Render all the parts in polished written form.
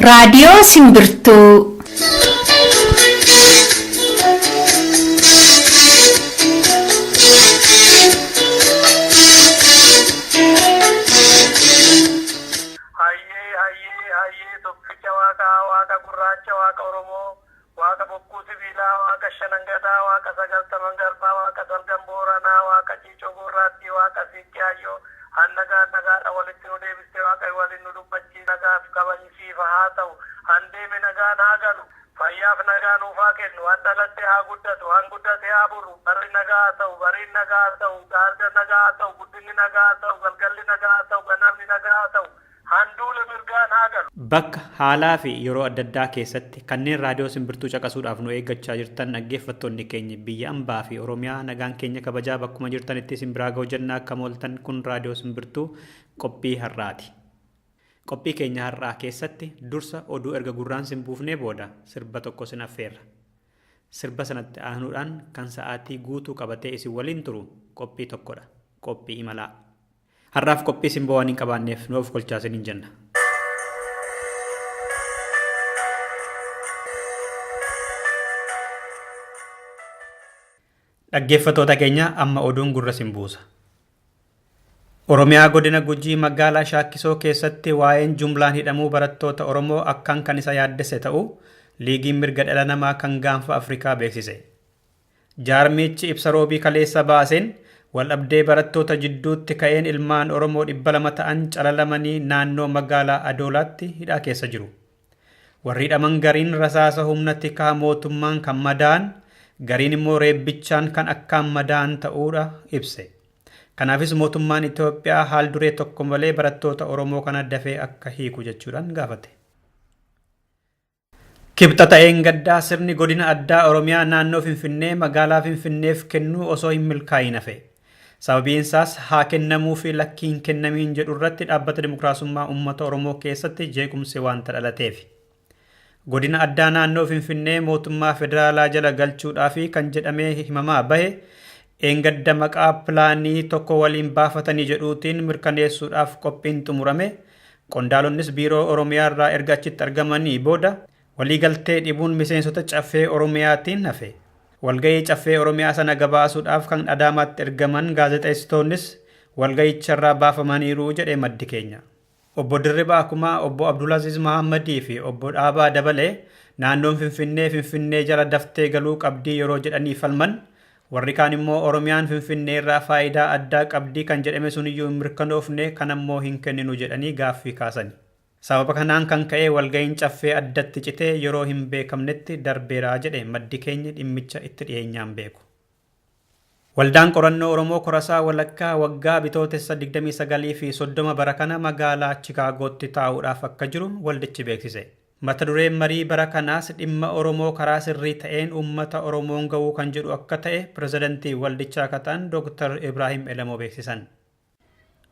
Raadiyoo Simbirtuu. Hayyee hayyee hayyee tokkicha waaqaa waaqa gurraacha waaqa Oromoo waaqa bokkuu sibiilaa waaqa shanangadaa waaqa sagaltaman garbaa waaqa salgan booranaa waaqa ciicoo gurraattii waaqa siiqqee hayyoo hannagaa nagaadha walitti nu deebistee waaqa waliin nu dubbachii nagaaf kabajisiifa haa ta'u handeeme nagaan haa galu fayyaaf nagaa nuuf haa kennu han dhalatte haa guddatu han guddate haa buru barri nagaa haa ta'u bariin nagaa haa ta'u gaarga nagaa haa ta'u guddinni nagaa haa ta'u galgalli nagaa haa ta'u ganamni nagaa haa ta'u handuula mirgaan haa galu. Bakka haalaa fi yeroo adda addaa keessatti kanneen raadiyoo simbirtuu caqasuudhaaf nu eeggachaa jirtan dhaggeeffattoonni keenya biyya ambaa fi Oromiyaa nagaan keenya kabajaa bakkuma jirtanitti isin biraa ga'u jennaa akka mooltan kun raadiyoo simbirtuu qophii har'aati. Qophii keenya har'aa keessatti dursa oduu erga gurraan sin buufnee booda sirba tokko sin affeerra. Sirba sanatti aanuudhaan kan sa'aatii guutuu qabatee isin waliin turu qophii tokkodha. Qophii imalaa. Har'aaf qophii simboo waan hin qabaanneef nu of kolchaa isiniin jenna. Dhaggeeffattoota keenya amma oduun gurra sin buusa. Oromiyaa godina Gujii magaalaa Shaakkisoo keessatti waa'een jumlaan hidhamuu barattoota Oromoo akkaan kan isa yaaddesse ta'u liigiin mirga dhala namaa kan gaanfa Afrikaa beeksise. Jaarmichi ibsa roobii kaleessa baaseen waldhabdee barattoota jidduutti ka'een ilmaan Oromoo 200 ta'an calalamanii naannoo magaalaa Adoolaatti hidhaa keessa jiru. Warri hidhaman gariin rasaasa humna tikaa mootummaan kan madaa'an, gariin immoo reebbichaan kan akkaan madaa'an ta'uudha ibse. Kanaafis mootummaan Itoophiyaa haal duree tokko malee barattoota Oromoo kana dafee akka hiiku jechuudhaan gaafate. Kibxata eengaddaa sirni godina addaa Oromiyaa naannoo Finfinnee magaalaa Finfinneef kennuu osoo hin milkaa'iin hafe. Sababiin isaas haa kennamuu fi lakkii hin kennamiin jedhu irratti dhaabbata dimokiraasummaa uummata Oromoo keessatti jeequmsi waanta dhalateef. Godina addaa naannoo Finfinnee mootummaa federaalaa jala galchuudhaafi kan jedhamee himamaa bahe eengadda maqaa pilaanii tokko waliin baafatanii jedhuutiin mirkaneessuudhaaf qophiin xumurame Qondaalonnis Biiroo Oromiyaarraa erga achitti argamanii booda waliigaltee dhibuun miseensota Caffee Oromiyaatiin hafe. Walgahii Caffee Oromiyaa sana gabaasuudhaaf kan Adaamaatti ergaman gaazexeessitoonnis walgahicharraa baafamaniiru jedhe maddi keenya. Obbo Dirribaa Kumaa, Obbo Abdulaziz Mahammadii fi Obbo Dhaabaa Dabalee naannoon Finfinnee Finfinnee jala daftee galuu qabdii yeroo jedhanii falman Warri kaan immoo Oromiyaan Finfinneerraa faayidaa addaa qabdi kan jedhame suniyyuu hin mirkanoofne kanammoo hin kenninu jedhanii gaaffii kaasani. Sababa kanaan kan ka'e walga'iin Caffee addatti citee yeroo hin beekamnetti darbeera jedhe maddi keenyi dhimmicha itti dhiyeenyaan beeku. Waldaan Qorannoo Oromoo korasaa walakkaa waggaa Bitootessa 29 fi 30 bara kana magaalaa Chikaagootti taa'uudhaaf akka jiru waldichi beeksise. Mata dureen marii bara kanaas dhimma Oromoo karaa sirrii ta'een uummata Oromoon ga'uu kan jedhu akka ta'e pirezidantii waldichaa ka ta'an Dr. Ibraahim Elemoo beeksisan.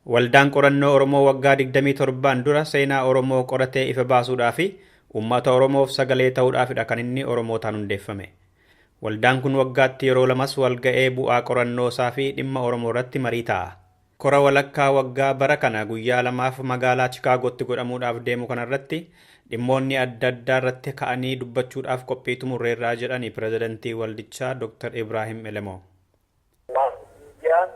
Waldaan Qorannoo Oromoo waggaa 27n dura seenaa Oromoo qoratee ifa baasuudhaa fi uummata Oromoof sagalee ta'uudhaafidha kan inni Oromootaan hundeeffame. Waldaan kun waggaatti yeroo lamas walga'ee bu'aa qorannoosaa fi dhimma Oromoo irratti marii taa'a. Kora walakkaa waggaa bara kana guyyaa lamaaf magaalaa Chikaagootti godhamuudhaaf deemu kanarratti dhimmoonni adda addaa irratti ka'anii dubbachuudhaaf qophii xumurreerraa jedhani pirezidantii waldichaa Dr. Ibraahim Elemoo. Maas miidiyaan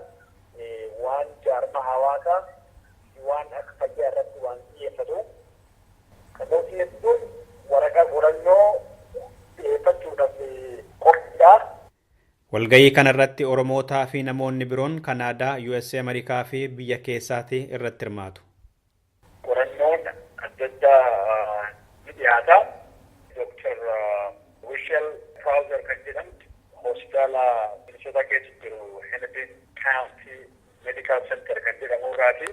waan jaarmaa hawaasaa fi waan akka fayyaa irratti waan xiyyeeffatu. Namooti hedduun waraqaa qorannoo dhiyeeffachuudhaaf qophiidha. Walgahii kana irratti Oromootaa fi namoonni biroon Kanaadaa, usa Amerikaa fi biyya keessaati irratti hirmaatu. Qorannoon adda addaa ni dhiyaata. Dr. Rachel Krauser kan jedhamtu hospitaala Minnesota keessa jiru Hennepin County Medical Center kan jedhamu irraati.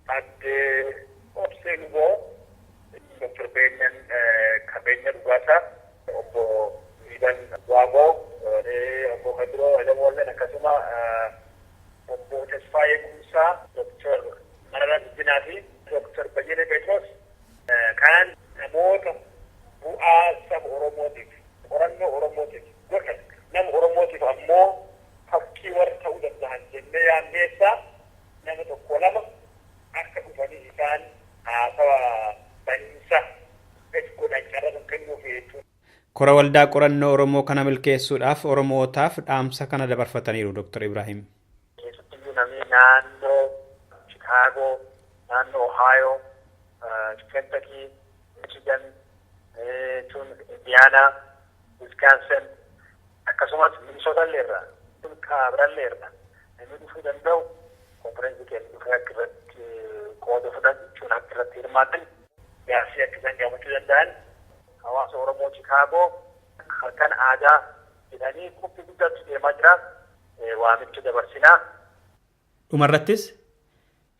Aadde Obsee Luboo, Dr. Beenyan Qabeenya Dhugaasaa, Obbo Liiban Waaqoo, Obbo Kadiroo Elemoolleen akkasuma Obbo Tesfaayee Kumsaa, Dr. Mararaa Guddinaa fi Dr. Bayyanee Pheexroos kaan namoota bu'aa saba Oromootiif, qorannoo Oromootiif godhan, nama Oromootiif ammoo fakkii warra ta'uu danda'an jennee yaadneessaa nama tokko lama akka dhufanii isaan haasawa baniinsa Kora waldaa qorannoo Oromoo kana milkeessuudhaaf Oromootaaf dhaamsa kana dabarfataniiru Dr. Ibrahim. Keessattiyyuu namni naannoo Chicaagoo, naannoo Ohio, Kentucky, Michigan, tun Indiana, Wisconsin akkasumas Minnesota illee irraa, tun Kaabra illee irraa namni dhufuu danda'u konfereensii keenya dhufee akka irratti qooda fudhatu jechuun akka irratti hirmaatan gaaffii akka isaan gaafachuu danda'an hawaasa Oromoo Chicaagoo halkan aadaa jedhanii qophii guddaatu deemaa jira. Waamicha dabarsinaa. Dhumarrattis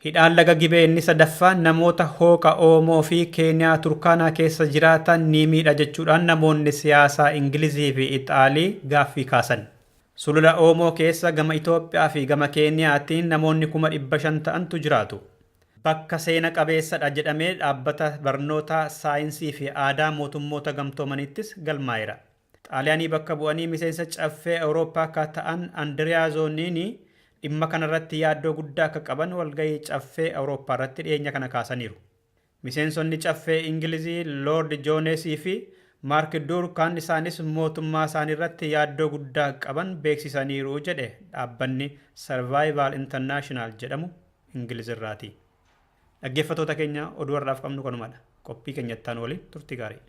hidhaan laga Gibee inni sadaffaan namoota hooqa Oomoo fi Keeniyaa Turkaanaa keessa jiraatan ni miidha jechuudhaan namoonni siyaasaa Ingilizii fi Ixaalii gaaffii kaasan. Sulula Oomoo keessa gama Itoophiyaa fi gama Keeniyaatiin namoonni 500,000 ta'antu jiraatu. Bakka seena qabeessadha jedhamee dhaabbata barnoota saayinsii fi aadaa mootummoota gamtoomaniittis galmaa'eera. Xaaliyaanii bakka bu'anii miseensa caffee Awurooppaa akka ta'an Andiriyaa Zooniini dhimma kanarratti yaaddoo guddaa akka qaban walgahii caffee Awurooppaa irratti dhiyeenya kana kaasaniiru. Miseensonni caffee Ingilizii Lord Joonesii fi Maark Duurkaan isaanis mootummaa isaanii irratti yaaddoo guddaa qaban beeksisaniiru jedhe dhaabbanni Survival International jedhamu Ingilizirraati. Dhaggeeffattoota keenya oduu har'aaf qabnu kanumadha. Qophii keenyattaan waliin turtii gaarii.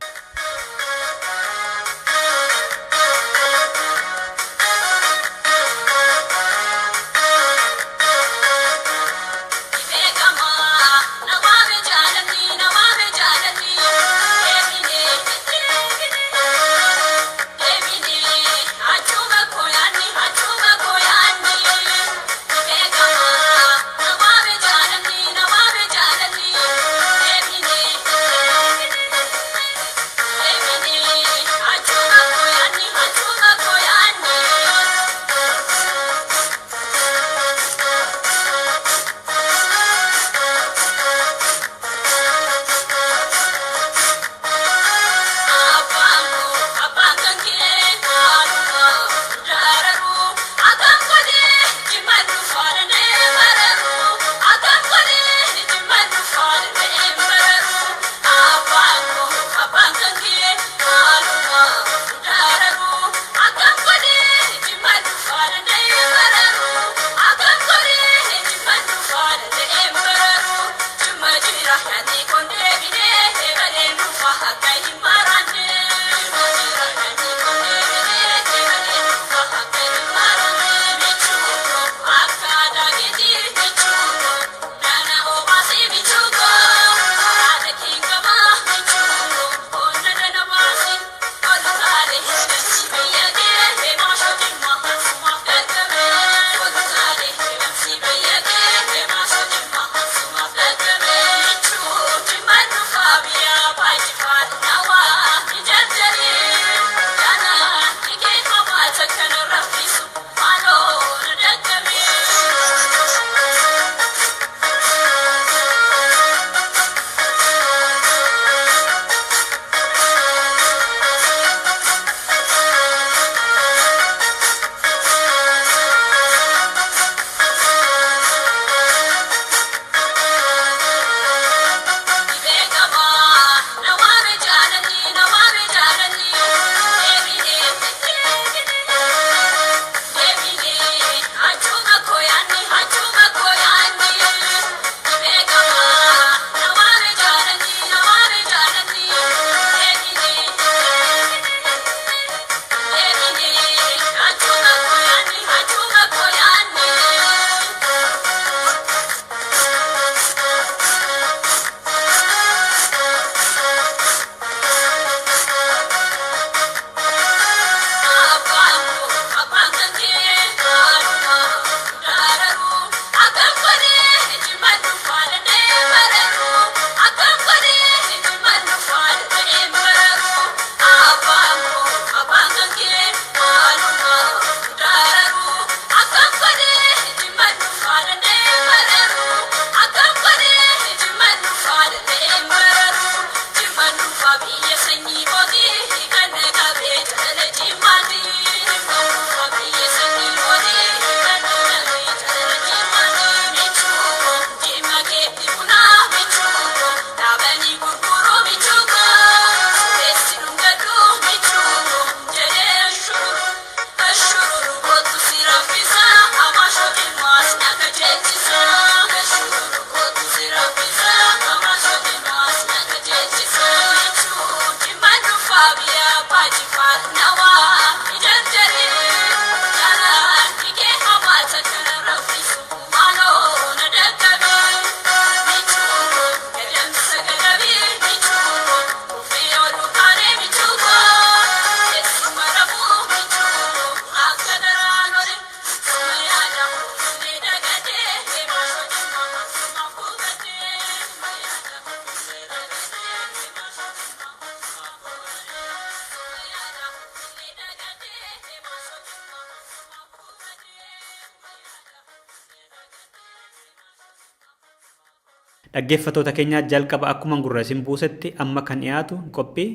Dhaggeeffattoota keenyaa jalqaba akkuma gurra isin buusetti amma kan dhiyaatu qophii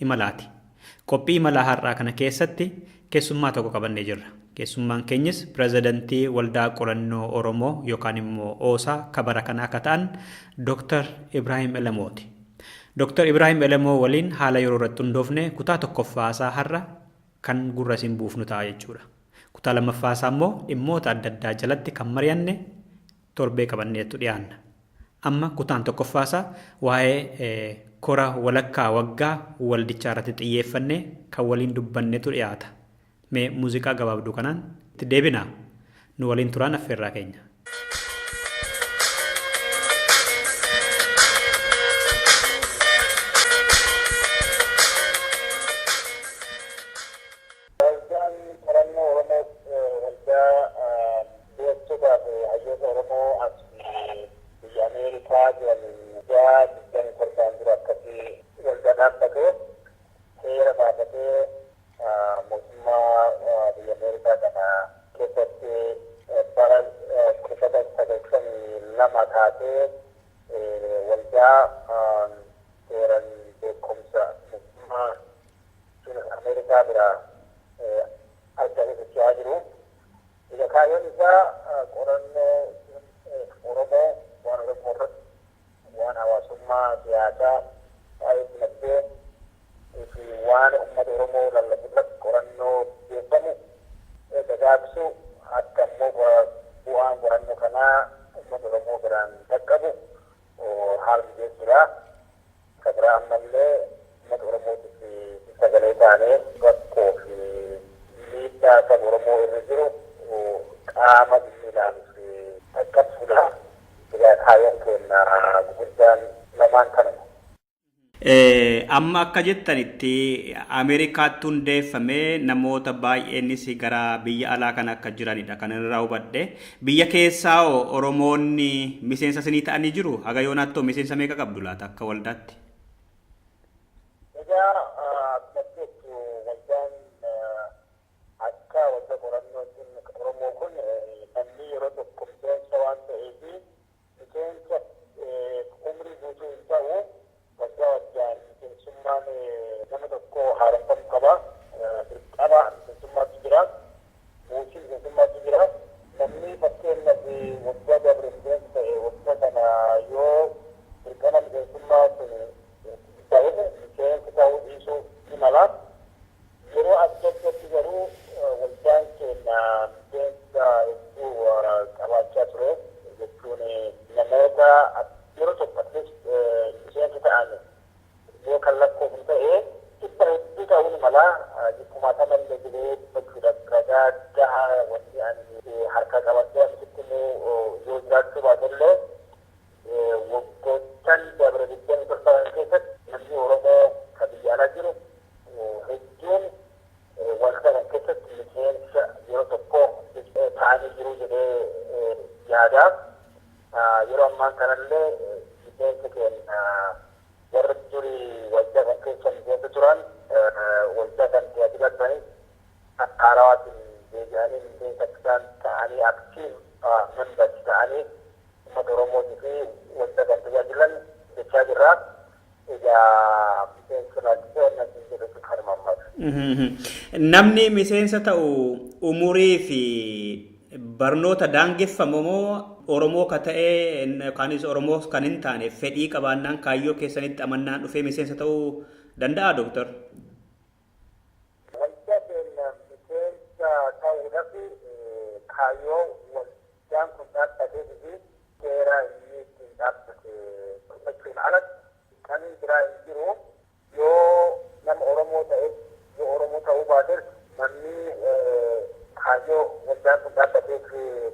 imalaati. Qophii imalaa har'aa kana keessatti keessummaa tokko qabannee jirra. Keessummaan keenyis pirezidantii Waldaa Qorannoo Oromoo yookaan immoo OOSA kabara kana akka ta'an Dr. Ibrahim Elemooti. Dr. Ibrahim Elemoo waliin haala yeroo irratti hundoofne kutaa tokkoffaasaa har'a kan gurra isin buufnu ta'a jechuudha. Kutaa lammaffaasaa immoo dhimmoota adda addaa jalatti kan mari'anne torbee qabanneetu dhiyaanna. Amma kutaan tokkoffaasaa waa'ee kora walakkaa waggaa waldichaa irratti xiyyeeffannee kan waliin dubbannetu dhiyaata. Mee muuziqaa gabaabduu kanaan itti deebinaa. Nu waliin turaan affeerraa keenya. Waldaan qorannoo Oromoo waldaa beektotaa fi hayyoota Oromoo as biyya Ameerikaa jiran waggaa 27n dura akkasii waldaa dhaabbatee seera baafatee mootummaa biyya Ameerikaa kana keessatti bara 1992 kaasee waldaa seeran beekumsa mootummaa Ameerikaa biraa argatee socho'aa jiru. Egaa kaayyoon isaa qorannoo Oromoo waan Oromoo irratti waan hawaasummaa, siyaasaa, waa'ee dinagdee fi waan uummata Oromoo lallabu irratti qorannoo beekamu dagaagsu akka immoo bu'aan qorannoo kanaa uummata Oromoo biraan dhaqqabu haala mijeessuudha. Kan biraa ammallee uummata Oromootiif sagalee taanee rakkoo fi miidhaa saba Oromoo irra jiru qaama dhimmi ilaaluuf dhaqqabsuudha. Egaa kaayyoon keenya gurguddaan lamaan kanuma. Amma akka jettanitti Ameerikaatti hundeeffamee namoota baay'eenis gara biyya alaa kana akka jiranidha kan irraa hubadhe. Biyya keessaa Oromoonni miseensa isinii ta'anii jiru? Haga yoonaatti miseensa meeqa qabdu laata akka waldaatti? Egaa akkuma jettu waldaan akka waldaa qorannoo Oromoo kun namni yeroo tokko miseensa waan ta'eef miseensa umrii guutuu hin ta'u waggaa waggaan miseensummaan nama tokko haaromfamuu qaba. Dirqama miseensummaatu jira. Buusii miseensummaatu jira. Namni fakkeenyaaf waggaa dabre miseensa ta'e waggaa kana yoo dirqama miseensummaa sun ta'e miseensa ta'uu dhiisuu ni mala. Yeroo adda addatti garuu waldaan keenya miseensa hedduu qabaachaa ture jechuun namoota yeroo tokko at least miseensa ta'an yoo kan lakkoofnu ta'e dhibba hedduu ta'uu ni mala. Kumaatama illee jedhee dubbachuudhaaf ragaa gahaa wanni ani harka qabadhee asitti immoo yoo jiraachuu baatellee waggoottan dabre 27 keessatti namni Oromoo kan biyya alaa jiru hedduun waldaa kan keessatti miseensa yeroo tokko ta'anii jiru jedhee yaada. Yeroo ammaan kanallee miseensa keenya warra durii waldaa kan keessa miseensa turan waldaa kan tajaajilaa turanis haarawaatiin deebi'anii miseensa isaan ta'anii active members ta'anii uummata Oromootii fi waldaa kan tajaajilan jechaa jirra. Egaa miseensa laalchisee wanni asiin jedhutu kanuma ammaas. Namni miseensa ta'u umurii fi barnoota daangeffamu moo Oromoo ka ta'e yookaanis Oromoo kan hin taane fedhii qabaannaan kaayyoo keessanitti amannaan dhufee miseensa ta'uu danda'a Dooktar? Waldaa keenya miseensa ta'uudhaaf kaayyoo waldaan kun dhaabbatee fi seera inni ittiin dhaabbate tuffachuun alatti kan biraa hin jiru. Yoo nama Oromoo ta'e yoo Oromoo ta'uu baates namni kaayyoo waldaan kun dhaabbatee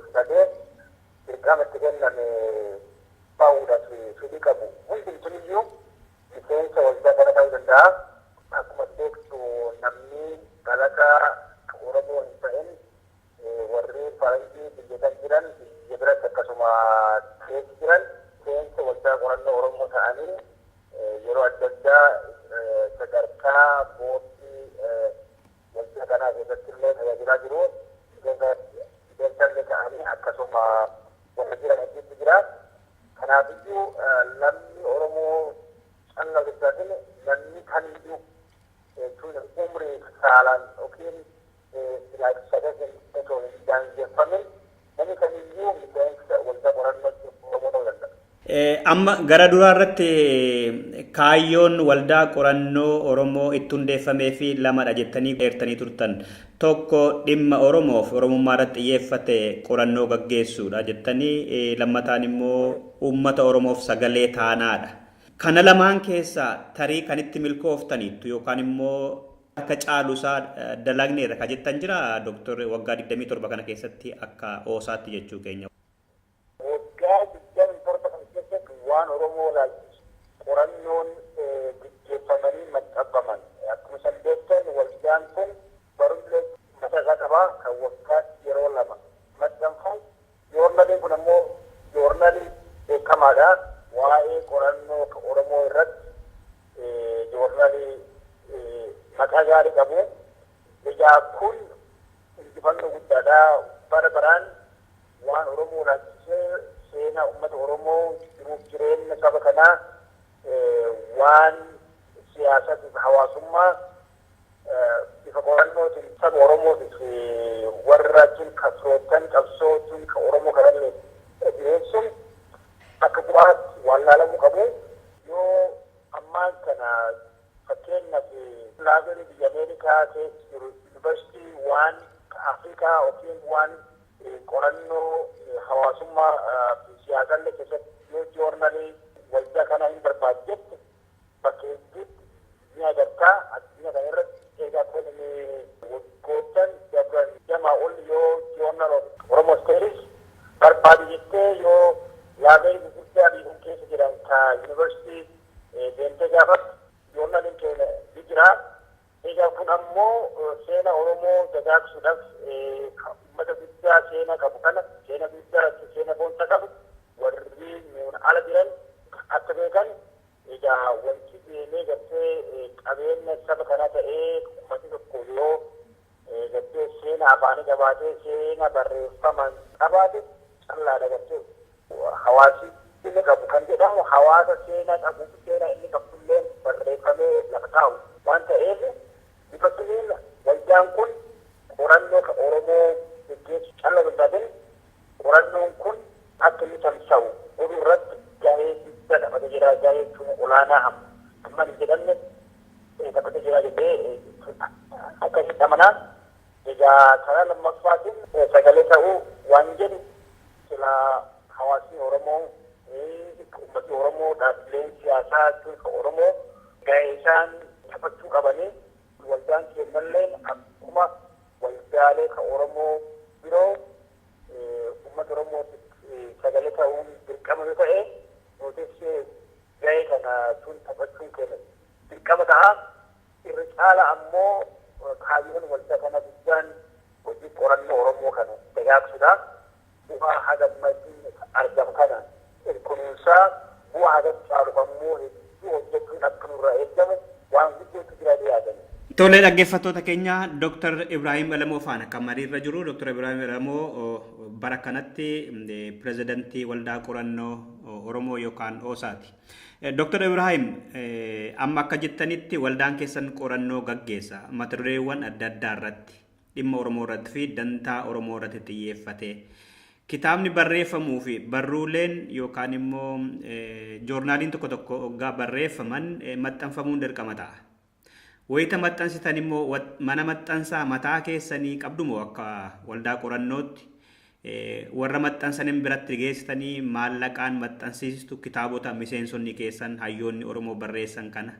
fudhatee dirqama itti kenname ba'uudhaaf fedhii qabu hundumtuniyyuu miseensa waldaa kana ta'uu danda'a. Akkuma beektu namni dhalataa Oromoo hin ta'in warri faranjii biyya kan jiran biyya biratti akkasuma keessa jiran miseensa waldaa qorannoo Oromoo ta'anii yeroo adda addaa sadarkaa boordii waldaa kanaa keessatti illee tajaajilaa jiru. Miseensa illee ta'anii akkasuma warra jiran hedduutu jira. Kanaafiyyuu Saalaan yookiin ilaalcha osoo hin daangeffamin namni kamiyyuu miseensa waldaa qorannoo Oromoo ta'uu danda'a. Amma gara duraa irratti kaayyoon waldaa qorannoo Oromoo itti hundeeffamee fi lamadha jettanii eertanii turtan. Tokko dhimma Oromoof Oromummaa irratti xiyyeeffate qorannoo gaggeessuudha jettanii, lammataan immoo uummata Oromoof sagalee taanaadha. Kana lamaan keessaa tarii kan itti milkooftaniittu yookaan immoo akka caalusaa dalagneerra ka jettan jira, Dooktor, waggaa 27 kana keessatti akka OSAtti jechuu keenya? Waggaa 27 kana keessatti waan Oromoo laalchisu qorannoon gaggeeffamanii maxxanfaman, akkuma isan beektan, waldaan kun barullee mataa isaa qabaa kan waggaatti yeroo lama maxxanfamu. Joornaliin kun ammoo joornalii beekamaadha. Waa'ee qorannoo Oromoo irratti joornalii maqaa gaarii qabu. Egaa kun injifannoo guddaadha. Bara baraan waan Oromoo laalchisee, seenaa uummata Oromoo, jiruuf jireenya saba kanaa, waan siyaasaa fi hawaasummaa bifa qorannootiin saba Oromootiif warra tun ka firoottan qabsoo tun ka Oromoo kanallee dhiyeessuun akka bu'aatti waan laalamuu qabu. Yoo ammaan kana fakkeenyaaf library biyya Ameerikaa keessa jiru, yuunivarsiitii waan Afrikaa yookiin waan qorannoo hawaasummaa fi siyaasallee keessatti yoo joornalii waldaa kana hin barbaadu jette, bakka hedduutti ni agartaa addunyaa kana irratti. Egaa kun waggoottan dabran jamaa ol yoo Journal of Oromo Studies barbaadu jettee, yoo library gurguddaa biyya keessa jiran ka yuunivarsiitii deemtee gaafattu, joornaliin keenya ni jira. Egaa kun ammoo seenaa Oromoo dagaagsuudhaaf, uummata guddaa seenaa qabu kana, seenaa guddaa, seenaa boonsaa qabu, warri nuun ala jiran akka beekan. Egaa wanti deemee gartee qabeenya saba kanaa ta'ee, uummatni tokko yoo gartee seenaa afaanii qabaatee, seenaa barreeffaman qabaate callaadha gartee hawaasi inni qabu kan jedhamu. Hawaasa seenaa qabu, seenaa inni qabullee barreeffamee lafa taa'u waan ta'eef, bifa suniin waldaan kun qorannoo ka Oromoo geggeessu calla barbaadan, qorannoon kun akka inni tamsa'u godhuu irratti gahee guddaa taphatee jira. Gahee jechuun olaanaa hamma hin jedhamne taphatee jira jedhee akkasitti amanaa. Egaa karaa lammaffaatiin sagalee ta'uu waan jedhu, sila hawaasni Oromoo, uummatni Oromoo, dhaabbileen siyaasaa jechuun Oromoo gahee isaan taphachuu qabanii, waldaan keenyalleen akkuma waldaalee ka Oromoo biroo uummata Oromootiif sagalee ta'uun dirqama yoo ta'e, nutis gahee kana sun taphachuun keenya dirqama ta'a. Irra caala ammoo kaayyoon waldaa kana guddaan hojii qorannoo Oromoo kana dagaagsuudha. Bu'aa haga ammaatti argamu kana kunuunsaa, bu'aa haga caalu ammoo hedduu hojjechuun akka nurraa eegamu waan guddootu jira yaadame. Tole, dhaggeeffattoota keenya, Dr. Ibrahim Alamoo faana kan mariirra jiru. Dr. Ibrahim Alamoo bara kanatti pirezidantii waldaa qorannoo Oromoo yookaan OSAti. Dr. Ibrahim, amma akka jettanitti waldaan keessan qorannoo gaggeessa mata dureewwan adda addaa irratti, dhimma Oromoo irratti fi dantaa Oromoo irratti xiyyeeffate. Kitaabni barreeffamuu fi barruuleen yookaan immoo joornaaliin tokko tokko hoggaa barreeffaman maxxanfamuun dirqama ta'a. Wayita maxxansitan immoo mana maxxansaa mataa keessanii qabdumoo akka waldaa qorannootti warra maxxansanin biratti geessitanii maallaqaan maxxansiistu kitaabota miseensonni keessan hayyoonni Oromoo barreessan kana?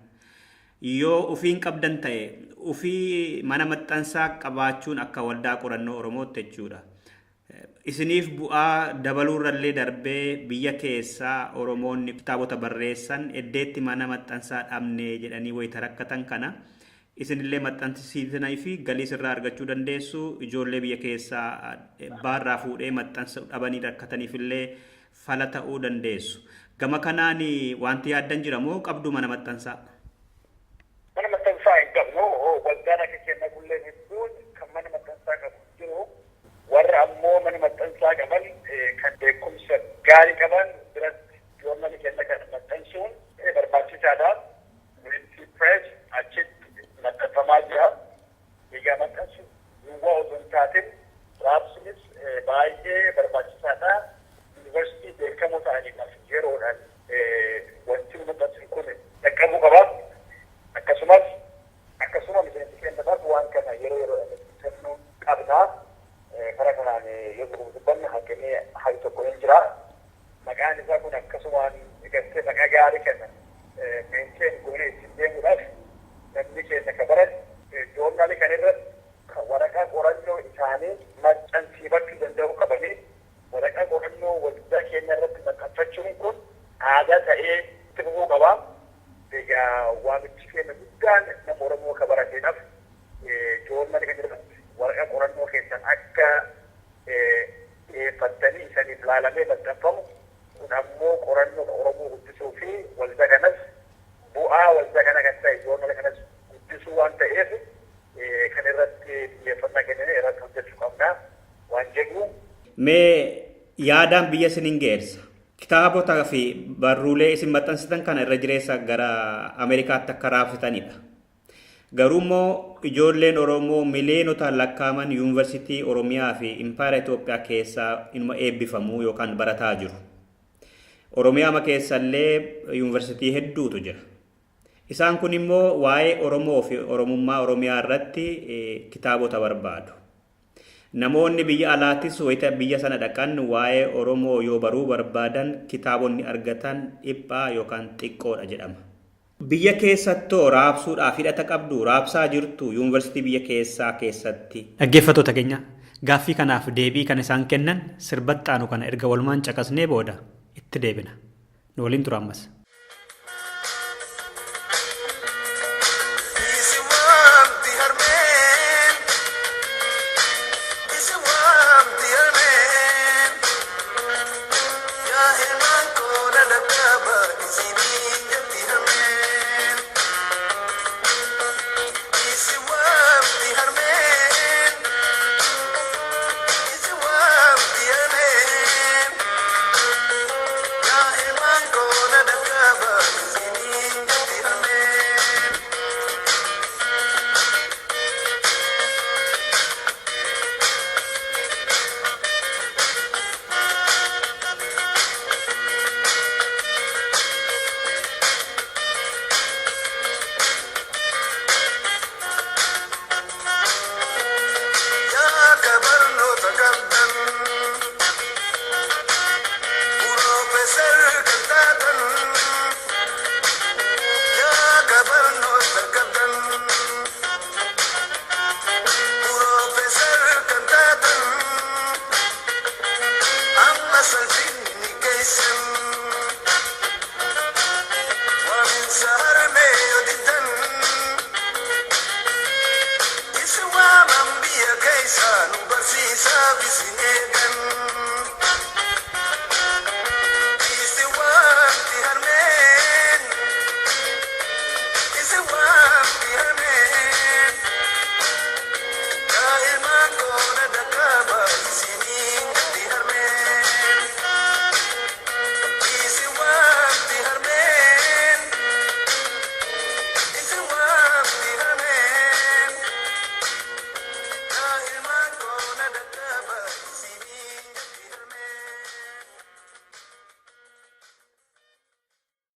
Yoo ofiin qabdan ta'e, ofii mana maxxansaa qabaachuun akka waldaa qorannoo Oromootti jechuudha. Isiniif bu'aa dabaluurrallee darbee, biyya keessaa Oromoonni kitaabota barreessan eddeetti mana maxxansaa dhabne jedhanii wayita rakkatan kana isinillee maxxansiisanii fi galii sirraa argachuu dandeessu. Ijoollee biyya keessaa baarraa fuudhee maxxansa dhabanii rakkataniifillee fala ta'uu dandeessu. Gama kanaan wanti yaaddan jira moo qabdu mana maxxansaa? Mana maxxansaa hin qabnu. Waldaan akka keenya kulleen hedduun kan mana maxxansaa qabu jiru. Warra ammoo mana maxxansaa qaban, kan beekumsa gaarii qaban biratti joornalii keenya kana maxxansuun barbaachisaadha. Winti Press achitti maxxanfamaa jira. Duwwaa otoo hin taatin raabsinis baay'ee barbaachisaadha. Yuunivarsiitii beekamoo ta'aniidhaaf yeroodhaan wanti nu maxxansin kun dhaqqabuu qaba. Akkasumas akkasuma miseensi keenyaaf waan kana yeroo yeroodhaan kennuu qabna. Karaa kanaan yoo dubbanne hanqinni hagi tokko hin jira. Maqaan isaa kun akkasumaan gartee maqaa gaarii kenna. Maintain goonee ittiin deemuudhaaf namni keenya ka barate joornaalii kan irratti waraqaa qorannoo isaanii maxxansiifachuu danda'uu qabanii waraqaa qorannoo waldaa keenya irratti maxxanfachuun kun aadaa ta'ee itti fufuu qaba. Egaa waamichi keenya guddaan nama Oromoo ka barateedhaaf joornaalii kan irratti waraqaa qorannoo keessan akka dhiyeeffattanii isaniif laalamee maxxanfamu kun ammoo qorannoo Oromoo guddisuu fi waldaa kanas bu'aa waldaa kana kan ta'e joornaala kanas guddisuu waan ta'eef kan irratti xiyyeeffannaa kennine irratti hojjechuu qabna waan jedhu. Mee yaadaan biyya isiniin geessa. Kitaabota fi barruulee isin maxxansitan kana irra jireessa gara Ameerikaatti akka raabsitanidha. Garuu immoo ijoolleen Oromoo miliyonotaan lakkaa'aman yuunivarsiitii Oromiyaa fi Impaayera Itoophiyaa keessaa inuma eebbifamuu yookaan barataa jiru. Oromiyaa keessallee yuunivarsiitii hedduutu jira. Isaan kun immoo waa'ee Oromoo fi Oromummaa Oromiyaa irratti kitaabota barbaadu. Namoonni biyya alaattis wayita biyya sana dhaqan waa'ee Oromoo yoo baruu barbaadan kitaabonni argatan dhiphaa yookaan xiqqoodha jedhama. Biyya keessattoo raabsuudhaaf hidhata qabdu raabsaa jirtu yuunivarsiitii biyya keessaa keessatti. Dhaggeeffattoota keenya gaaffii kanaaf deebii kan isaan kennan sirbaxxaanu kana erga walumaan caqasnee booda itti deebina. Nu waliin tura ammas.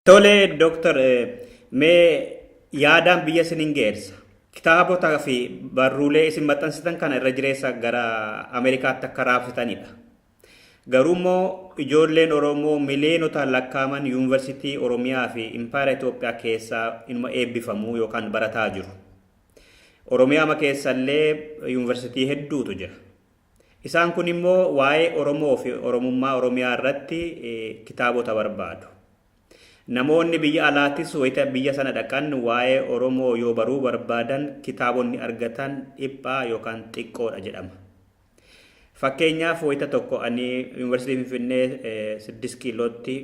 Tole Dooktar mee yaadaan biyya isiniin geessa. Kitaabota fi barruulee isin maxxansitan kana irra jireessa gara Ameerikaatti akka raabsitanidha. Garuu immoo ijoolleen Oromoo miliyonotaan lakkaa'aman yuunivarsiitii Oromiyaa fi Impaayera Itoophiyaa keessaa inuma eebbifamuu yookaan barataa jiru. Oromiyaa keessallee yuunivarsiitii hedduutu jira. Isaan kun immoo waa'ee Oromoo fi Oromummaa Oromiyaa irratti kitaabota barbaadu. Namoonni biyya alaattis wayita biyya sana dhaqan waa'ee Oromoo yoo baruu barbaadan kitaabonni argatan dhiphaa yookaan xiqqoodha jedhama. Fakkeenyaaf wayita tokko ani yuunivarsiitii Finfinnee 6 kiilootti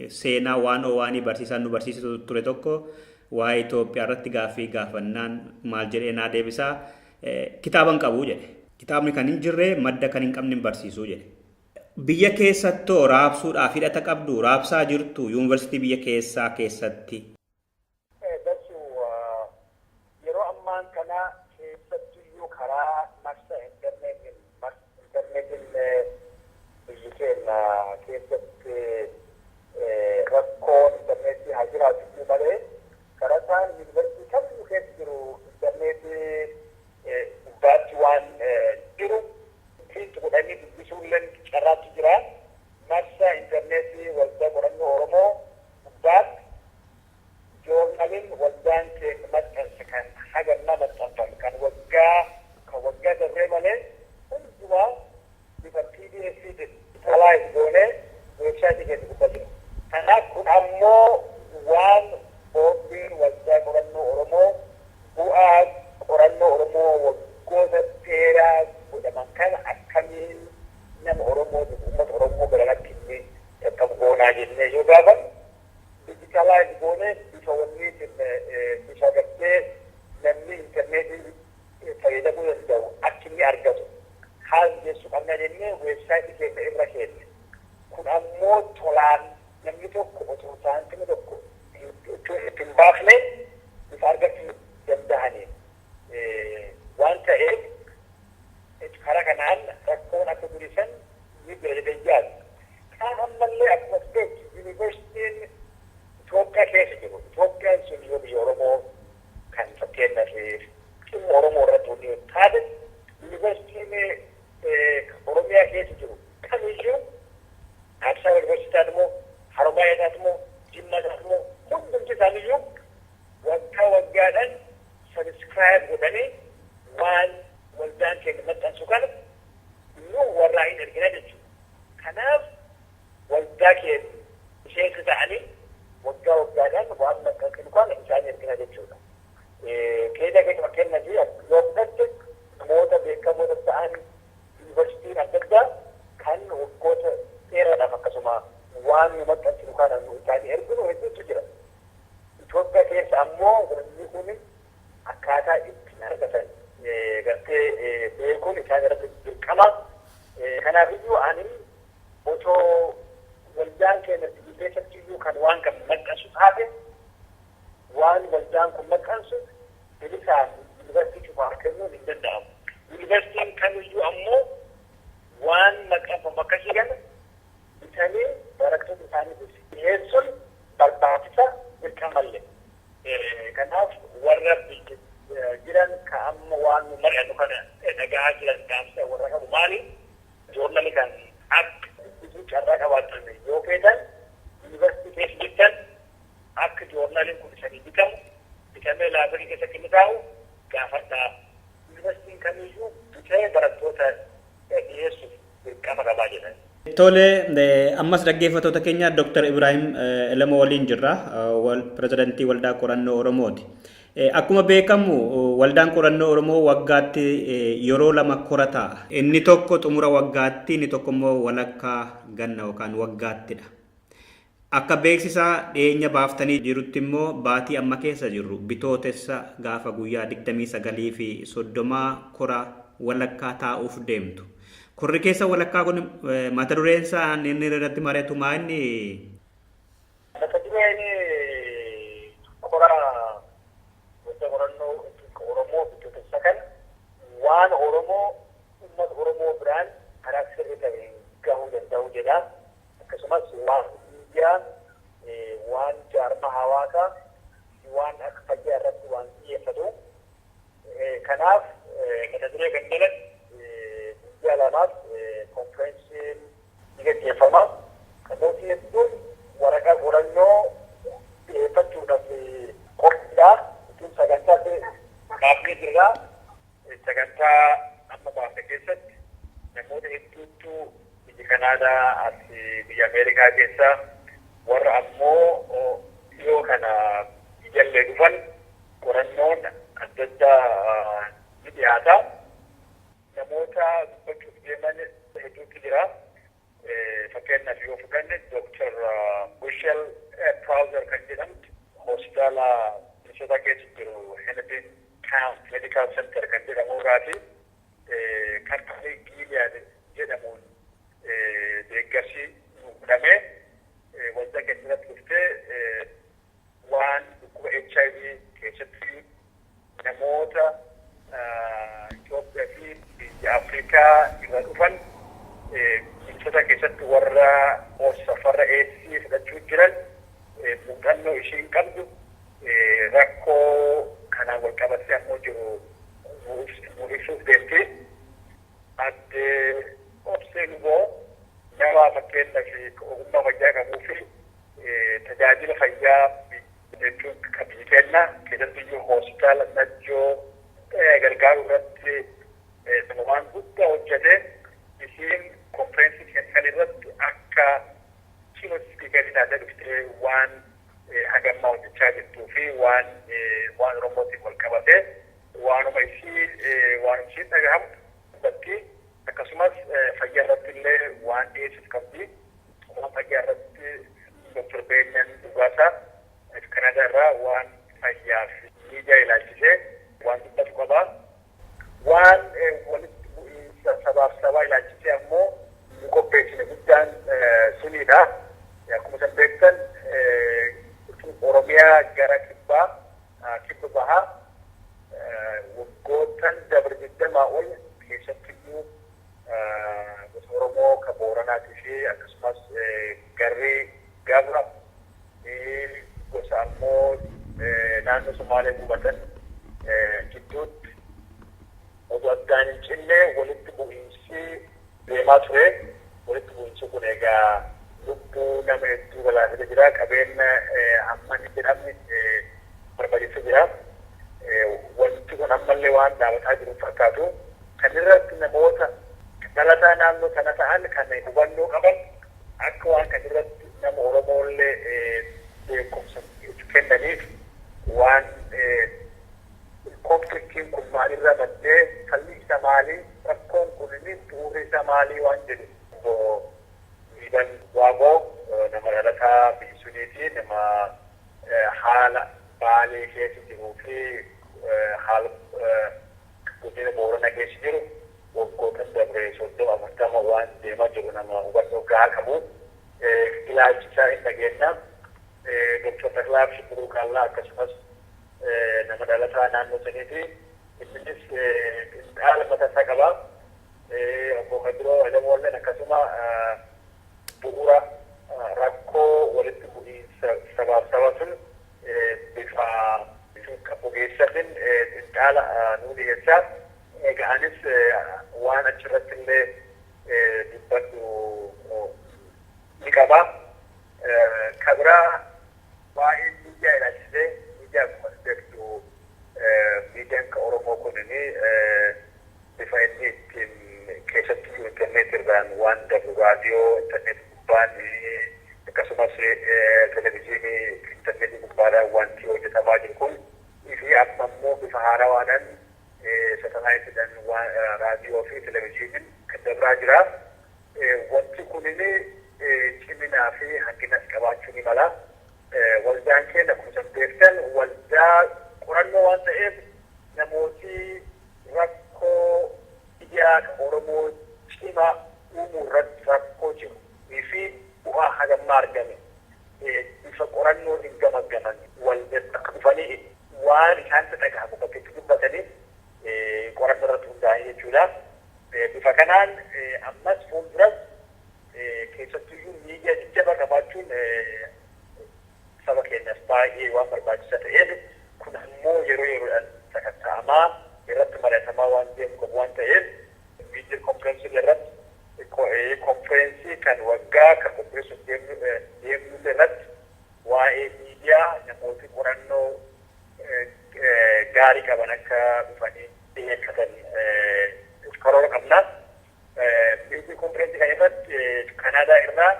seenaa waan owaanii barsiisaan nu barsiisu ture tokko waa'ee Itoophiyaa irratti gaaffii gaafannaan maal jedhee naa deebisaa kitaaba hin qabu jedhe. Kitaabni kan hin jirre madda kan hin qabne hin barsiisuu jedhe. Biyya keessattoo raabsuudhaaf hidhata qabdu raabsaa jirtu yuunivarsiitii biyya keessaa keessatti. Yeroo ammaan kana keessattuyyuu karaa Dijitaalaayiz goonee weebsaayitii keenya gubbaa jira. Kanaaf kun ammoo waan boordiin waldaa qorannoo Oromoo bu'aa qorannoo Oromoo waggoota dheeraa godhaman kana akkamiin nama Oromoo, uummata Oromoo gara inni qaqqabu goonaa jennee yoo gaafannu, dijitaalaayiz goonee bifa wanniitiin, bifa gartee namni intarneetii fayyadamuu danda'u akka inni argatu haala mijeessuu qabna jennee weebsaayitii keenya irra keenne. Kun ammoo tolaan namni tokko otoo saantima tokko itti hin baafne bifa argachuu danda'aniin waan ta'eef, karaa kanaan rakkoon akka durisan ni bira jedhee yaadu. Kaan ammallee akkuma beektu yuunivarsiitiin Itoophiyaa keessa jiru. Itoophiyaan sun yoo biyya Oromoo kan fakkeenyaaf dhimma Oromoo irratti hojii taate, yuunivarsiitiin Oromiyaa keessa jiru kamiyyuu, Addis Ababa Yuunivarsiitii taate moo, Haromaayaa taate moo, Jimmaa taate moo, hundumti isaaniiyyuu waggaa waggaadhaan subscribe godhanii waan waldaan keenya maxxansu kana nu warraa hin ergina jechuudha. Kanaaf waldaa keenya miseensa ta'anii waggaa waggaadhaan waan maxxansinu kana isaan ergina jechuudha. Keenya keessa fakkeenyaaf yoo fudhatte, namoota beekamoota ta'an yuunivarsiitiin adda addaa kan waggoota dheeraadhaaf akkasuma waan nu maxxansinu kana nu isaanii erginu hedduutu jira. Itoophiyaa keessa ammoo wanni kun akkaataa ittiin argatan gartee beekuun isaan irratti dirqama. Kanaafiyyuu ani otoo waldaan keenya biyya keessatti iyyuu kan waan kan maxxansu taate, waan waldaan kun maxxansu bilisaan yuunivarsiitii cufaaf kennuun hin danda'amu. Yuunivarsiitiin kamiyyuu ammoo waan maxxanfamu akkasii kana bitanii barattoota isaaniif dhiyeessuun barbaachisa, dirqamallee. Kanaaf warra biyya jiran ka amma waan nu mari'annu kana dhagahaa jiran dhaamsa warra qabu maali? Joornali kan akka dubbisuu carraa qabaatan yoo feetan, yuunivarsiitii keessa jirtan, akka joornaaliin kun isanii bitamu, bitamee library keessatti inni taa'u gaafadhaa. Yuunivarsiitiin kamiyyuu bitee barattoota dhiyeessuuf dirqama qabaa jedhan. Tole, ammas dhaggeeffattoota keenya, Dr. Ibrahim Elemo waliin jirra, pirezidantii Waldaa Qorannoo Oromooti. Akkuma beekamu Waldaan Qorannoo Oromoo waggaatti yeroo lama kora taa'a. Inni tokko xumura waggaatti, inni tokko immoo walakkaa ganna yookaan waggaattidha. Akka beeksisaa dhiyeenya baaftanii jirutti immoo baatii amma keessa jirru, Bitootessa gaafa guyyaa 29 fi 30 kora walakkaa taa'uuf deemtu. Korri keessa walakkaa kun mata dureen isaa inni irratti mari'atu maa inni? Mata dureen kora Waldaa Qorannoo Oromoo Bitootessa kana "Waan Oromoo uummata Oromoo biraan karaa sirrii ta'een gahuu danda'u" jedha. Akkasumas waan miidiyaa, waan jaarmaa hawaasaa, waan akka fayyaa irratti waan xiyyeeffatu. Kanaaf mata duree kan jalatti guyyaa lamaaf konferensiin ni gaggeeffama. Namooti hedduun waraqaa qorannoo dhiyeeffachuudhaaf qophiidha. Ittiin sagantaa baafnee jirra. Sagantaa amma baafne keessatti namoota hedduutu biyya Kanaadaa, as biyya Ameerikaa keessa, warra ammoo dhiyoo kana biyyallee dhufan qorannoon adda addaa ni dhiyaata. Namoota dubbachuuf deeman hedduutu jira. Fakkeenyaaf yoo fudhanne, Dr. Michelle Prowser kan jedhamtu hospitaala Minnesota keessa jiru Hennepin County Medical Center kan jedhamu irraati. Kampanii Gilead jedhamuun deeggarsi nu godhamee waldaa keenya irratti dhuftee waan dhukkuba HIV keessatti namoota Itoophiyaa fi biyya Afrikaa irra dhufan Minnesota keessatti warra qorsa farra AIDS fudhachuu jiran muuxannoo ishiin qabdu, rakkoo kanaan wal qabatee ammoo jiru nu ibsuuf deemti. Adde Obsee Luboo nama fakkeenyaaf ogummaa fayyaa qabuu fi tajaajila fayyaa jechuun kan biyyi keenya keessattiyyuu hospitaala Najjoo gargaaruu irratti waan guddaa hojjete, isiin konfereensii kan irratti fi waan waan Oromootiin wal qabate waanuma isii waanuma isii dhagahamu dubbatti. Akkasumas fayyaa irratti illee waan dhiyeessuuf qabdi. Waan fayyaa irratti Dr. Beenyaan Dhugaasaa Kanaadaa irraa waan fayyaa fi miidiyaa ilaalchisee waan dubbatu qaba. Waan walitti bu'iinsa sabaaf sabaa ilaalchisee ammoo nu qopheessine guddaan sunidha. Akkuma isin beektan, Oromiyaa gara kibbaa, kibba bahaa, waggootan dabre 20 ol keessattiyyuu gosa Oromoo ka Booranaatii fi akkasumas garrii Gabra, gosa ammoo naannoo Somaalee qubatan gidduutti odoo addaan hin cinne walitti bu'iinsi deemaa ture. Walitti bu'iinsi kun egaa lubbuu nama hedduu balaafatee jira. Qabeenya hamma hin jedhamne barbadeessee jira. Wanti kun ammallee waan dhaabataa jiru fakkaatu. Kan irratti namoota dhalataa naannoo sana ta'an kan hubannoo qaban akka waan kan irratti nama Oromoollee beekumsa kennaniif, waan konfliktiin kun maalirra maddee, falli isa maalii, rakkoon kun inni bu'uurri isa maalii waan jedhu, obbo Liiban Waaqoo nama dhalataa biyya suniiti, nama haala Baalee keessa jiruu fi haala godina Boorana keessa jiru waggootan dabre 30 40 waan deemaa jiru nama hubannoo gahaa qabu ilaalchisaa hin dhageenna. Dr. Taklaaf Shibbiruu Qaallaa akkasumas nama dhalataa naannoo saniiti. Innis haala mataa isaa qaba. Obbo Kadiroo Adamoolleen akkasuma bu'uura rakkoo walitti bu'iinsa sabaaf saba sun bifa ogeessatiin xinxaala nuu dhiyeessaa. Egaa anis waan achirratti illee dubbadhu ni qaba. Kabiraa waa'ee miidiyaa ilaalchisee, miidiyaa akkuma beektu miidiyaan ka Oromoo kunini bifa inni ittiin keessattuu intarneet irraan waan darbu, raadiyoo intarneetii gubbaan, akkasumas televizyiinii intarneetii gubbaadhaan wanti hojjetamaa jiru kun fi amma immoo bifa haarawaadhaan satalaayitiidhaan raadiyoo fi televizyiiniin kan dabraa jira. Wanti kunini ciminaa fi hanqinas qabaachuu ni mala. Waldaan keenya akkuma isin beektan waldaa qorannoo waan ta'eef, namooti rakkoo miidiyaa kan Oromoo cimaa uumuu irratti rakkoo jiru fi bu'aa hagammaa argame bifa qorannootiin gamaggaman wal bakka dhufanii waan isaanitti dhagahamu bakka itti dubbatanii qorannoo irratti hundaa'e jechuudha. Bifa kanaan ammas fuulduras keessattuyyuu miidiyaa jajjabaa qabaachuun saba keenyaaf baay'ee waan barbaachisaa ta'eef, kun ammoo yeroo yeroodhaan sakatta'amaa irratti mari'atamaa waan deemu qabu waan ta'eef, miidiyaa konferensii irratti, konferensii kan waggaa kan qopheessuuf deemnu irratti waa'ee miidiyaa namooti qorannoo gaarii qaban akka dhufanii dhiyeeffatan karoora qabna. Miidiyaa konferensii kan irratti Kanaadaa irraa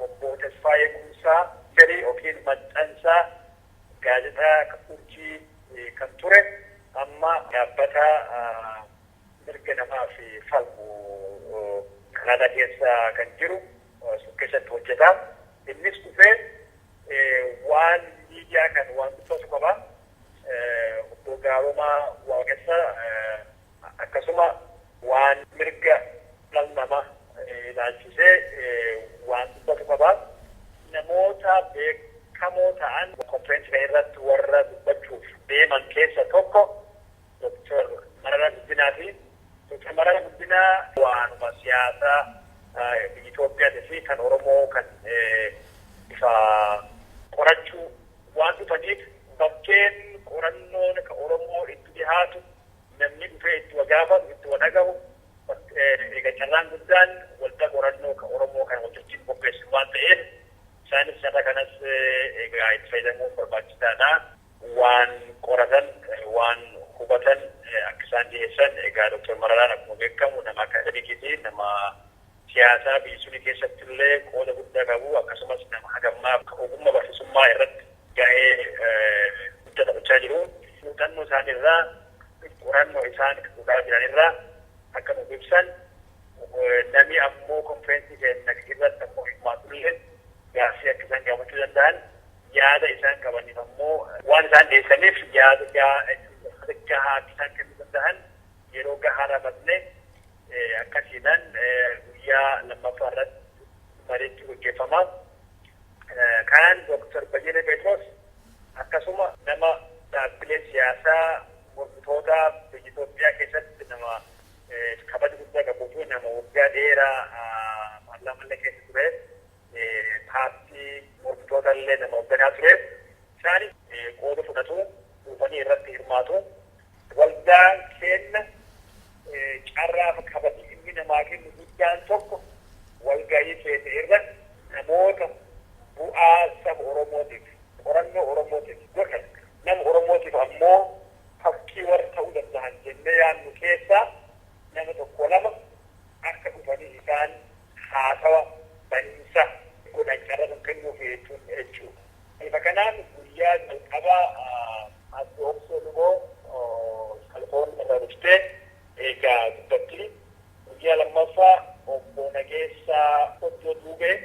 obbo Tasfaayee Kumsaa firii yookiin maxxansaa gaazexaa Urjii kan ture, amma dhaabbata mirga namaa fi falmu Kanaadaa keessa kan jiru sun keessatti hojjeta. Innis dhufee waan miidiyaa kan waan dubbatu qaba. Obbo Gaaromaa Waaqessa akkasuma waan mirga dhala namaa ilaalchisee waan dubbatu qaba. Namoota beekamoo ta'an konferensii kana irratti warra dubbachuuf deeman keessa tokko Dr. Mararaa Guddinaa fi Dr. Mararaa Guddinaa waanuma siyaasaa biyya Itoophiyaatii fi kan Oromoo kan bifa qorachuu waan dhufaniif, bakkeen qorannoon ka Oromoo itti dhihaatu, namni dhufee itti wa gaafatu, itti wa dhagahu, egaa carraan guddaan waldaa qorannoo ka Oromoo kan waltajjiin qopheessu waan ta'eef, isaanis carraa kanas egaa itti fayyadamuun barbaachisaadha. Waan qoratan, waan hubatan akka isaan dhiyeessan. Egaa Dr. Mararaan akkuma beekamu nama akaademikiiti, nama siyaasaa biyya suni keessatti illee qooda guddaa qabu, akkasumas nama hagammaa ogummaa barsiisummaa irratti ga'ee guddaa taphachaa jiru. Muuxannoo isaaniirraa qorannoo isaan godhaa jiranirraa akka nuuf ibsan namni ammoo konfereensii keenya irratti ammoo hirmaatullee gaaffii akka isaan gaafachuu danda'an yaada isaan qabaniif ammoo waan isaan dhiyeessaniif yaada gahaa akka isaan kennuu danda'an yeroo gahaa ramadne akkasiidhaan guyyaa lammaffaa irratti mariitti gaggeeffama. Kaan Dooktar Bayyana Pheexroos akkasuma nama dhaabbilee siyaasaa mormitoota biyya Itoophiyaa keessatti nama kabaja guddaa qabuu fi nama waggaa dheeraa paarlaamaa keessa ture paartii mormitoota illee nama hoogganaa ture. Isaanis qooda fudhatu dhufanii irratti hirmaatu. Waldaan keenya carraa fi kabajni inni namaa kennu guddaan tokko walgahii keenya irra namoota bu'aa saba Oromootiif qorannoo Oromootiif godhan nama Oromootiif ammoo fakkii warra ta'uu danda'an jennee yaadnu keessaa nama tokko lama akka dhufanii isaan haasawa baniinsa godhan carraa sun kennuuf jechuun jechuudha. Bifa kanaan guyyaa jalqabaa Aadde Obsee Luboo Kalifoorniyaa irraa dhuftee egaa dubbatti. Guyyaa lammaffaa obbo Nageessaa Oddoo Duubee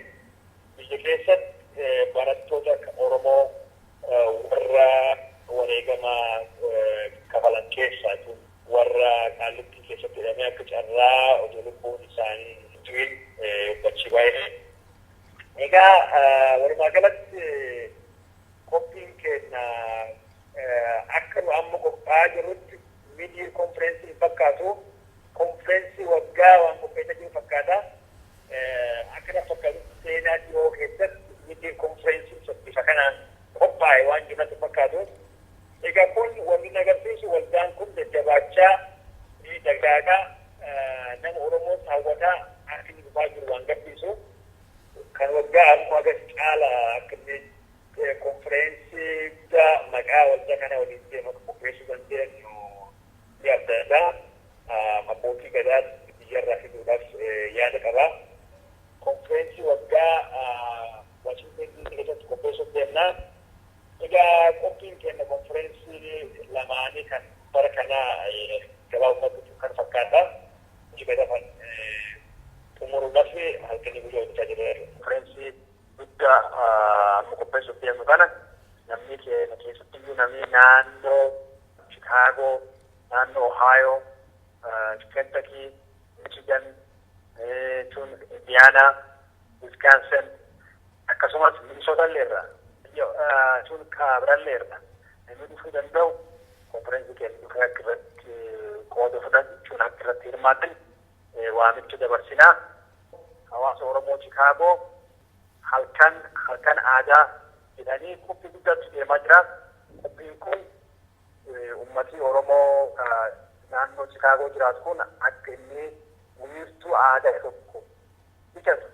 biyya keessatti barattoota Oromoo warra wareegama kafalan keessaa warra Qaallittii keessatti hidhamee akka carraa otoo lubbuun isaanii hin du'in bachi baay'ee. Egaa walumaa galatti qophiin keenya akka nu amma qophaa'aa jirrutti mid-year konfereensii hin fakkaatu. Konfereensii waggaa waan qopheessaa jiru fakkaata. Akka na fakkaatu seenaa dhiyoo keessatti mid-year konfereensiin bifa kanaan qophaa'e waan jiru natti fakkaatu. Egaa kun wanni inni agarsiisu waldaan kun jajjabaachaa dagaagaa nama Oromoos hawwataa akka inni dhufaa jiru waan agarsiisu. Kan waggaa ammoo agas caala akka inni konfereensii guddaa maqaa waldaa kana waliin deemu akka qopheessuu dandeenyu ni adda. Abbootii gadaas biyyarraa fiduudhaaf yaada qaba. Konfereensii waggaa Washington DC keessatti qopheessuuf deemna. Egaa qophiin keenya konfereensii lamaanii kan bara kanaa gabaabumatti kan fakkaata. Hojii gadafan xumuruudhaaf halkanii guyyaa hojjechaa jirra. Konfereensii guddaa amma qopheessuuf deemnu kana namni keenya keessatti iyyuu namni naannoo Chicago, naannoo Ohio, Kentucky, Michigan, tun Indiana, Wisconsin akkasumas Minnesota illee irraa tun Kaabirallee irraa namni dhufuu danda'u konfereensii keenya dhufee akka irratti qooda fudhachuun akka irratti hirmaatan waamicha dabarsinaa. Hawaasa Oromoo Chicago halkan halkan aadaa jedhanii qophii guddaatu deemaa jira. Qophiin kun uummatii Oromoo naannoo Chicago jiraatu kun akka inni wiirtuu aadaa tokko bitatu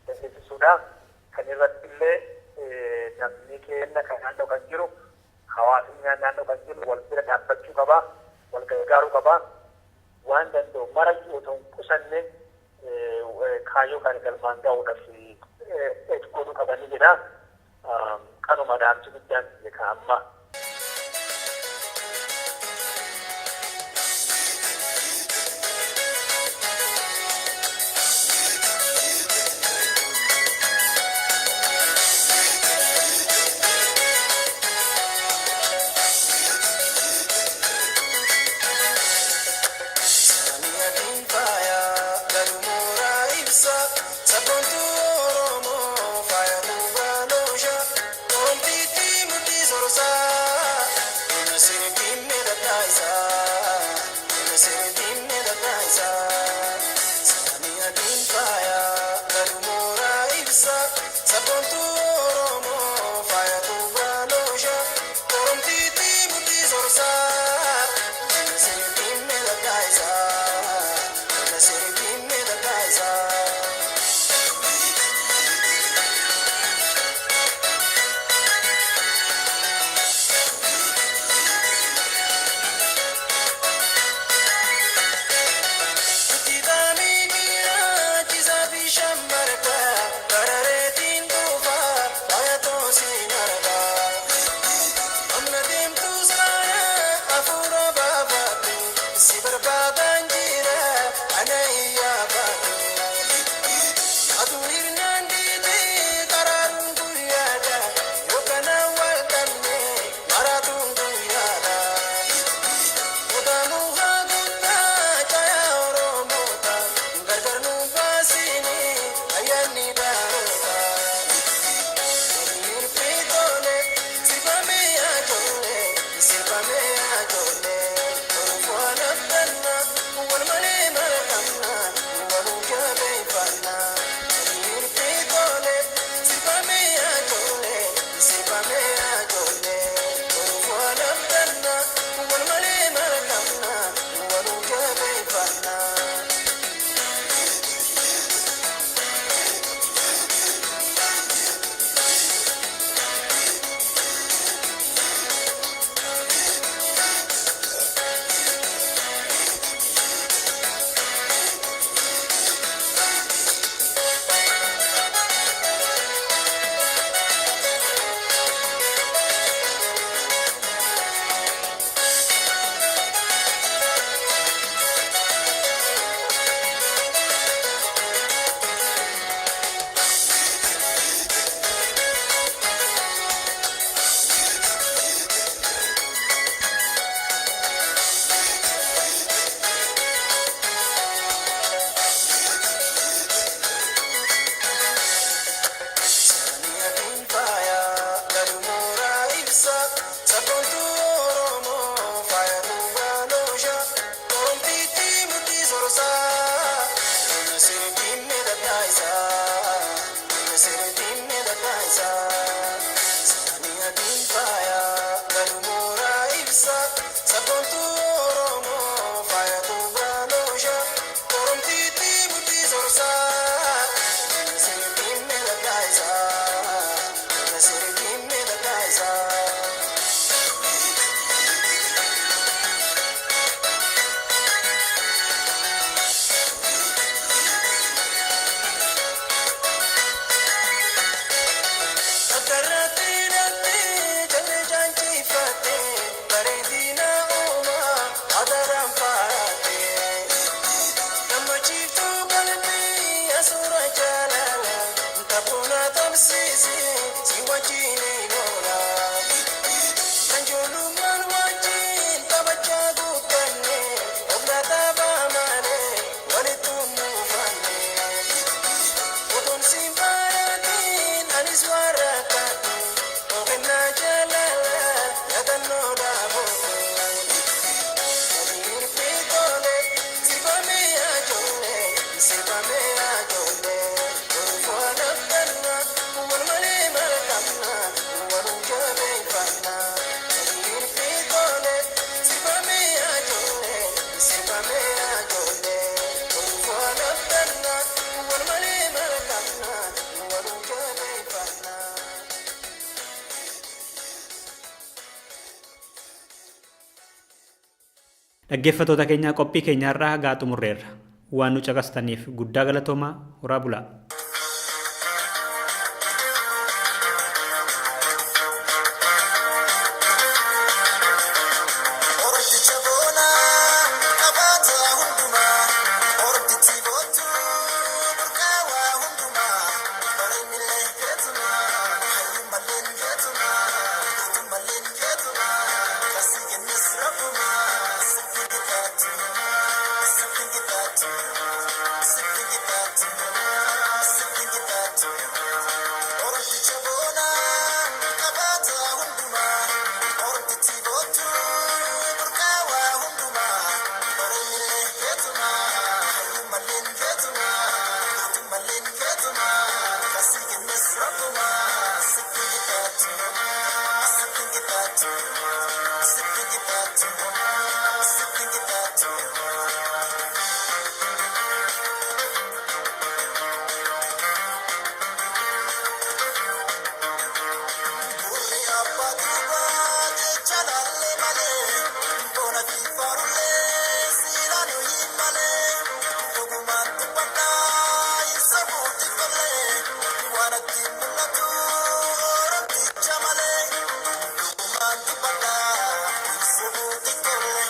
dandeessisuudha. Kan irratti illee namni keenya kan naannoo kan jiru hawaasni naannoo kan jiru wal bira dhaabbachuu qaba, wal gargaaruu qaba. Waan danda'u marayyuu otoo hin qusanne kaayyoo kan galmaan ga'uudhaaf godhuu qabanii jedha. Kanuma dhaamsi guddaan kan amma. Bararee tiin dhufa. barsiisi si wajjin oola. Anjoolummaan wajjin taphachaa guddanne obla taphaa malee walitti mufanne. Otoon si baratiin anis waan rakkadhu oogannaa jaalala yaadannoo dhaabote. Dhaggeeffattoota keenya qophii keenyarraa gaa xumurreerra. Waan nu caqastaniif guddaa galatoomaa horaa bulaa. Oromticha boonaa qabaata hundumaa Oromtichi boontuu burqaawaa hundumaa Bareenillee keetumaa hayyuun malleen keetumaa guutuun malleen keetumaa kasii kennis rabbumaa sitti qixaatu sitti qixaatu sitti qixaatu sitti qixaatu. Oromticha boonaa qabaata hundumaa Oromtichi boontuu burqaawaa hundumaa Bareenillee keetumaa hayyuun malleen keetumaa guutuun malleen keetumaa kasii kennis rabbumaa sitti qixaatu sitti qixaatu sitti qixaatu sitti qixaatu. Burri abbaa duubaa jecha laallee malee boona fi faarullee silaan hin malee dhugumaan dubbannaa ibsa buuti tollee waan atti mul'atu oromticha malee dhugumaan dubbannaa ibsa buuti tollee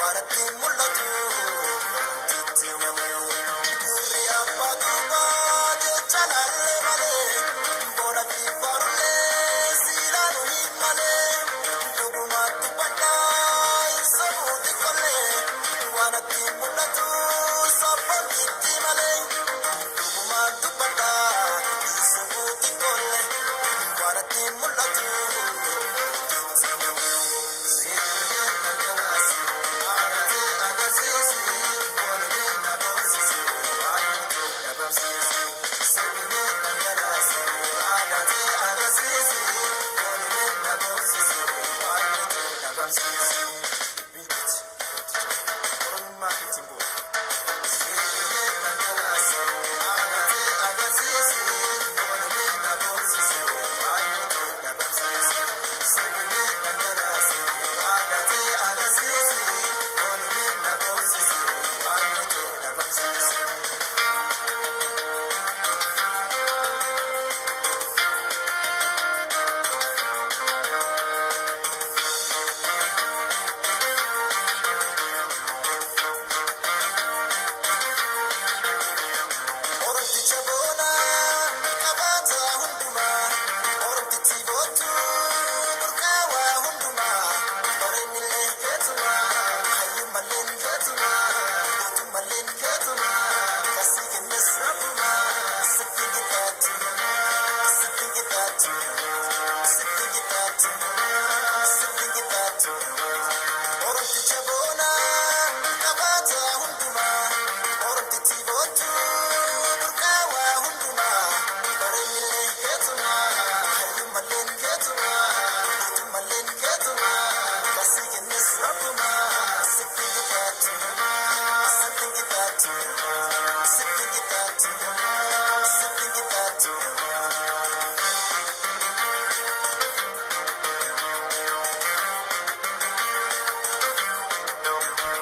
waan atti mul'atu oromticha malee. Burri abbaa duubaa jecha laallee malee boona fi faarullee silaan hin malee dhugumaan dubbannaa ibsa buuti tollee waan atti mul'atu sabboontitti malee dhugumaan dubbannaa ibsa buuti tollee waan atti mul'atu. Oromticha boonaa qabaata hundumaa Oromtichi boontuu burqaawaa hundumaa Bareenillee keetumaa hayyuun malleen keetumaa guutuun malleen keetumaa kasii kennis rabbumaa sitti qixaatu sitti qixaatu sitti qixaatu sitti qixaatu. Oromticha boonaa qabaata hundumaa Oromtichi boontuu burqaawaa hundumaa Bareenillee keetumaa hayyuun malleen keetumaa guutuun malleen keetumaa kasii kennis rabbumaa sitti qixaatu sitti qixaatu sitti qixaatu sitti qixaatu.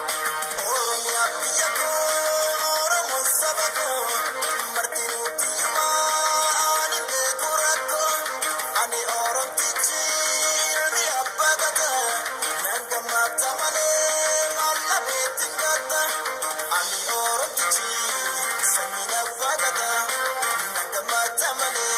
Oromiyaa biyya koo Oromoon saba koo marti nuti himaa ani beeku rakkoo ani Oromtichi ilmi abbaa gadaa nan gammada malee maal beetti gatta ani Oromtichi sanyiin abbaa gadaa nan gammada malee.